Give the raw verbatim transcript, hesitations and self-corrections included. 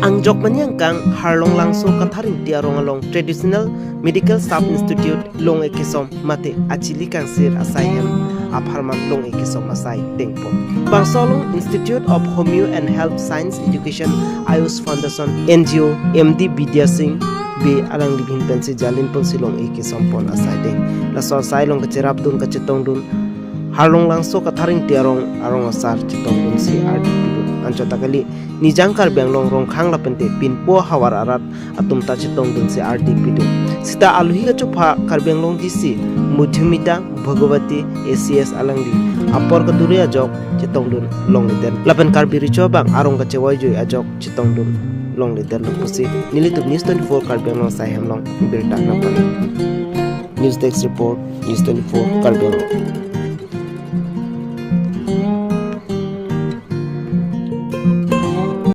Angjok mani angkang Harlong Langso Kathar Ingti arong along Traditional Medical Sub Institute long-e kesom mate achili kangsir asai hem apharman long-e kesom asai dengpon. Bangso along Institute of Homeo and Health Science Education, Ayush Foundation, N G O, M D Bidya Singh Bey alangli ahin pensi jalin ponsi long-e kesompon asai deng. Laso asai along kacherapdun kachetongdun Harlong Langso Kathar Ingti arong arong asar chetongdunsi ardi pidun. Anchot ta kali Nijang Karbi Anglong Rongkhang lapente pinpo havar arat atum ta chetongdunsi ardi pidun. Sita aluhi kachopha Karbi Anglong D C Madhumita Bhagawati A C S alangli apor kaduri ajok chetongdun longleden. Lapen Karbi Recho abang arong kachevoi joi ajok chetongdun longleden lo pusi nelitum News twenty-four Karbi Anglong asai hem along birta nangpon. News Desk Report, News twenty-four Karbi Anglong.